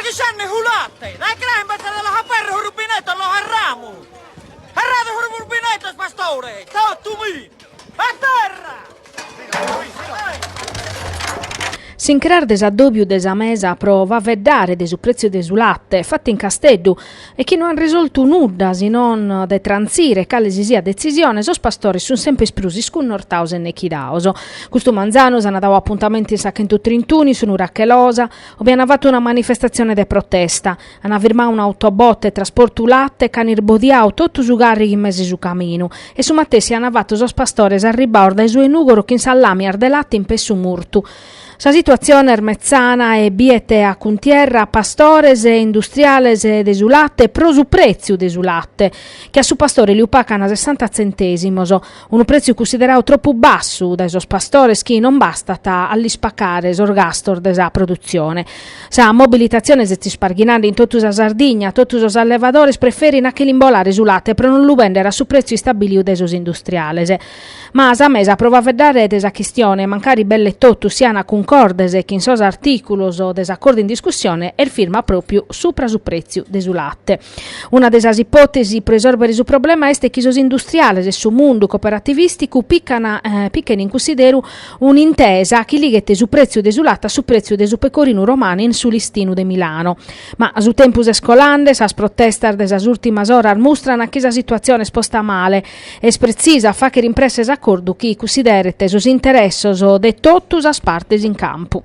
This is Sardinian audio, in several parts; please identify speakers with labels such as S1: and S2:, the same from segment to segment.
S1: chiscianne su latte! Dae cras imbetzes de los aperrer su rubinetto los herramus! Herrade su rubinetto pastore! Totu mi! A terra!
S2: S'incras de s'addòbiu de sa mesa pro faeddare de su prètziu de su late fatu in Casteddu e chi no ant risoltu nudda si non de trantzire cale si siat detzisione, sos pastores sunt semper prus iscunnortados e nechidados. Custu manzanu s'ant dadu apuntamentu in sa chentutrintunu in su Nurache Losa, ube ant fatu una manifestatzione de protesta. Ant firmadu un'autobotte 'e trasportu late ch'ant isbodiadu totu su càrrigu in mesu 'e su caminu e su matessi ant fatu sos pastores arribbados dae su 'e Nùgoro chin sas làmias de late in pessu murtu. Sa situatzione est metzana e biet a cuntierra pastores e industriales de su late pro su prètziu de su late, chi a su pastore liu pacan sessanta tzentèsimos, Unu prètziu cunsideradu tropu bassu dae sos pastores chi non bastat a lis pacare sos gastos de sa produtzione. Sa mobilitatzione s'est isparghinende in totu sa Sardigna, totu sos allevadores preferin a che l'imbolare su late pro non lu bèndere a su prètziu istabilidu dae sos industriales. Ma sa mesa pro faeddare de sa chistione, mancari belle totus sian cuncordes chin sos artìculos de s'acordu in discussione, est firma pròpiu supra su prètziu de su late. Una de sas ipòtesi pro isòrbere su problema est chi sos industriales e su mundu cooperativisticu pican pichen in cunsideru un'intesa chi lighet su prètziu de su late a su prètziu de su pecorinu romanu in su listinu de Milano. Ma su tempus est colande, sas protestas de sas ùrtimas oras mustran chi sa situatzione est posta male. Est pretzisa a fàghere in presse s'acordu chi cunsideret sos interessos de totu sas partes in campu.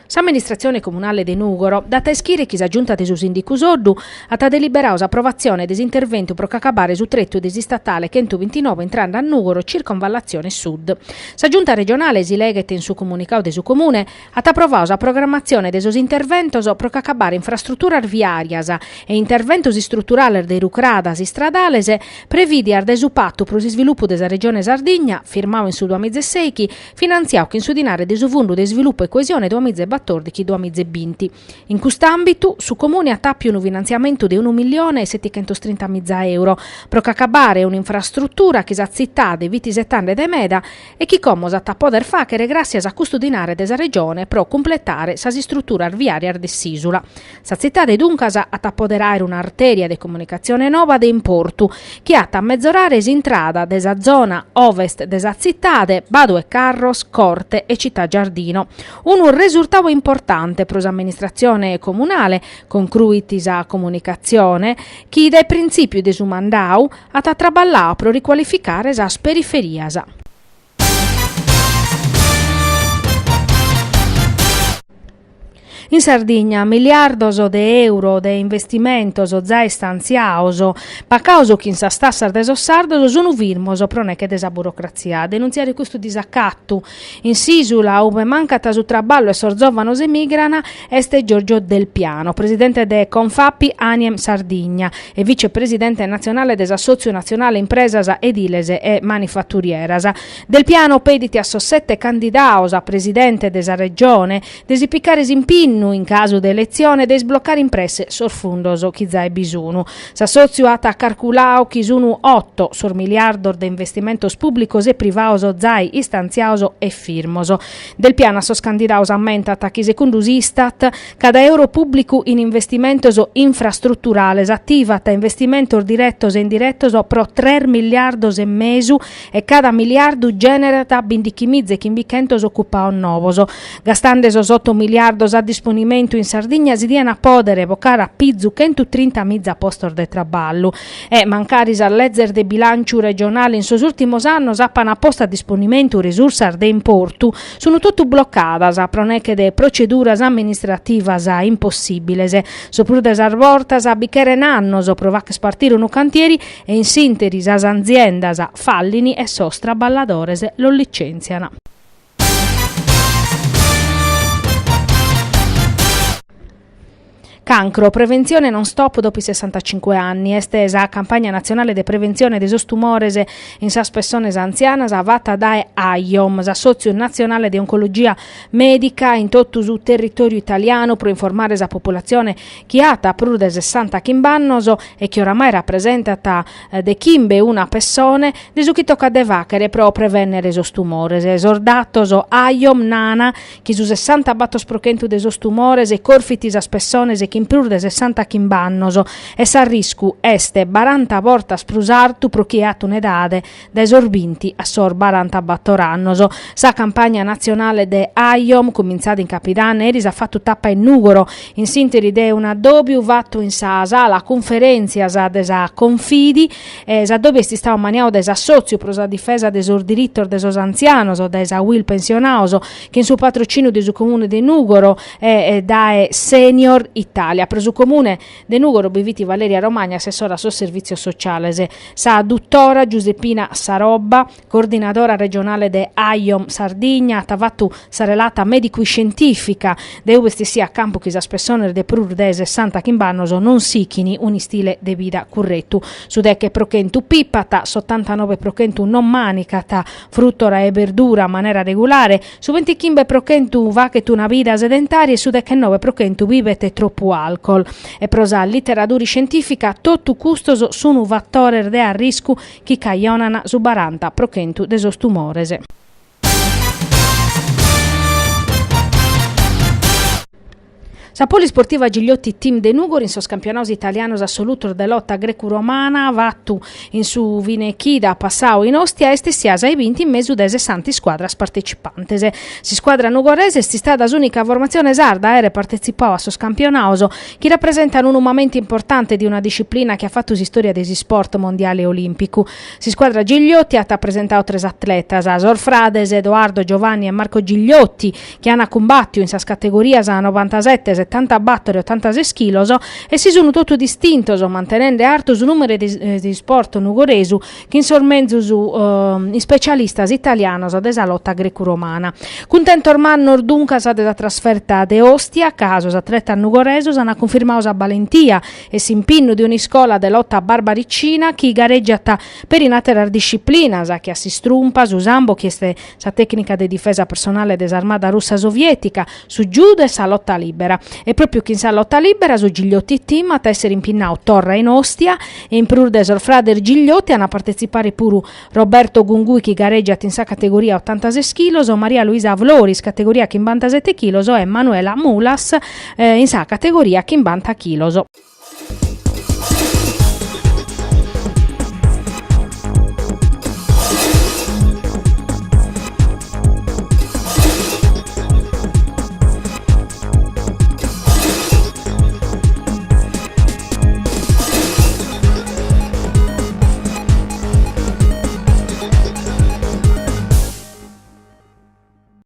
S2: S'amministratzione comunale de Nùgoro dat a ischire chi sa Giunta de su Sìndicu Soddu at deliberadu s'aprovatzione de s'interventu pro ch'acabare su tretu de s'istatale chentubintinoe intrende a Nùgoro circonvallatzione sud. Sa Giunta regionale, si leghet in su comunicadu de su Comune, at aprovadu sa programmatzione de sos interventos pro ch'acabare infrastruturas viàrias e interventos istruturales de rucradas istradales prevìdias dae su Patu pro s'isvilupu de sa Regione Sardigna, firmadu in su duamizesèichi, finantziadu chin su dinare de su Fundu de Isvilupu e Coesione duamizebbatòrdichi duamizebinti. In cust'àmbitu, su Comune at àpiu unu finantziamentu de unu millione e setichentostrinta miza euro pro ch'acabare un'infrastrutura chi sa tzitade fit isetande de meda e chi como s'at a poder fàghere gràssias a custu dinare de sa Regione pro cumpletare sas istruturas viàrias de s'ìsula. Sa tzitade duncas at a poder àere un'artèria de comunicatzione nova de importu chi at a mezorare s'intrada de sa zona ovest de sa tzitade, Badu 'e Carros, Corte e Città Giardino. Unu resurtadu importante pro s'amministratzione comunale, concruit sa comunicatzione, chi dae printzìpiu de su mandadu at traballadu pro ricualificare sas periferias. In Sardigna miliardos de euro de investimentos zai istantziados, pacados chin sas tassas de sos sardos, sun firmos pro neche de sa burocratzia. A denuntziare custu disacatu in s'ìsula ube mancat su traballu e sos zòvanos emigran est Giorgio Del Piano, presidente de Confapi Aniem Sardigna e vicepresidente natzionale de s'Assòtziu Natzionale Impresas Ediles e Manifaturieras. Del Piano pedit a sos sete candidados a presidente de sa Regione de si picare s'impinnu, in casu de eletzione, de isblocare in presse sos fundos chi zai bi sunu. S'assòtziu at carculadu chi sunu oto sos miliardos de investimentos pùblicos e privados zai istantziados e firmos. Del Piano a sos candidados ammentat chi segundu s'Istat, cada euro pùblicu in investimentos infrastruturales ativat investimentos diretos e indiretos pro tres miliardos e mesu e cada miliardu gènerat bindichimiza e chimbichentos ocupados novos. Gastande sos oto miliardos a disponimentu in Sardigna si diant pòdere bocare a pizu chentutrinta miza postos de traballu. E, mancari sas lezes de bilànciu regionale in sos ùrtimos annos apan postu a disponimentu risursas de importu, sunt totu blocadas pro neche de proceduras amministrativas impossìbiles. Su prus de sas bortas bi cheren annos pro fagher partire unu cantieri e in s'ìnteri sas aziendas fallin e sos traballadores los licèntzian. Cancro, preventzione non stop dopo i sessantacinque anni est sa campagna natzionale de preventzione de sos tumores in sas pessones antzianas fata dae AIOM, s'assòtziu natzionale de oncologia mèdica in totu su territòriu italianu pro informare sa populatzione chi at prus de sessantachimb'annos e chi oramai rapresentat de chimbe una pessone, de su chi tocat de fàghere pro prevènnere sos tumores. Sos datos AIOM nana chi su sessantabator pro chentu de sos tumores corfit sas pessones chin prus de sessantachimb'annos e s'arriscu est baranta bortas prus artu pro chie at un'edade dae sos binti a sos barantabator annos. Sa campagna natzionale de AIOM, cumintzada in Capidanne, eris at fatu tapa in Nùgoro, in s'ìnteri de un'addòbiu fatu in sa sala cunferèntzias de sa Confidi. S'addòbiu est istadu ammaniadu dae s'Assòtziu pro sa difesa de sos diritos de sos antzianos, dae sa Uil Pensionados, chin su patrocìniu de su Comune de Nùgoro e dae Senior Italia. Pro su Comune de Nùgoro bi fit Valeria Romagna, assessora a sos servìtzios sociales. Sa dutora Giuseppina Sarobba, coordinadora regionale de AIOM Sardigna, at fatu sa relata mèdicu-iscientìfica de ue est essiu a campu chi sas pessones de prus de sessantachimb'annos non sichin un'istile de vida curretu. Su deche pro chentu pipat, s'otantanoe pro chentu non mànicat frùtora e berdura a manera regulare, Su bintichimbe pro chentu faghet una vida sedentària e su dechenoe pro chentu bibet tropu alcol. E pro sa literadura iscientìfica totu custos sun fatores de arriscu chi cajonan su 40% de sos tumores. Sa Polisportiva Gigliotti Team de Nùgoro in sos campionados italianos assolutos de lota grecu-romana fatu in su fine chida passadu in Ostia est essia sa 'e binti in mesu de sessanta iscuadras partecipantes. S'iscuadra nugoresa est istada s'ùnica formatzione sarda a àere partetzipadu a sos campionados chi rapresentan unu mamentu importante de una disciplina chi at fatu s'istòria de s'isport mondiale e olìmpicu. S'iscuadra Gigliotti at presentadu tres atletas, sos frades Edoardo, Giovanni e Marco Gigliotti, chi an cumbàtiu in sas categorias novantasete, setantabator e otantases chilos e si sun totu distintos mantenende artu su nùmene de s'isport nugoresu chin sos menzus ispecialistas italianos de sa lota grecu-romana. Cuntentos mannos duncas de sa trasferta de Ostia ca sos atletas nugoresos an cunfirmadu sa balentia e s'impinnu de un'iscola de lota barbaricina chi gareggiat peri in àteras disciplinas che a s'istrumpa, su sambo chi est sa tècnica de difesa personale de s'armada russa soviètica, su judo e sa lota lìbera. E pròpiu chin sa lota lìbera su Gigliotti Team at a èssere impinnadu torra in Ostia e in prus de sos frades Gigliotti an a partetzipare puru Roberto Gungui chi garègiat in sa categoria otantases chilos, Maria Luisa Floris, categoria chimbantasete chilos e Manuela Mulas in sa categoria chimbanta chilos.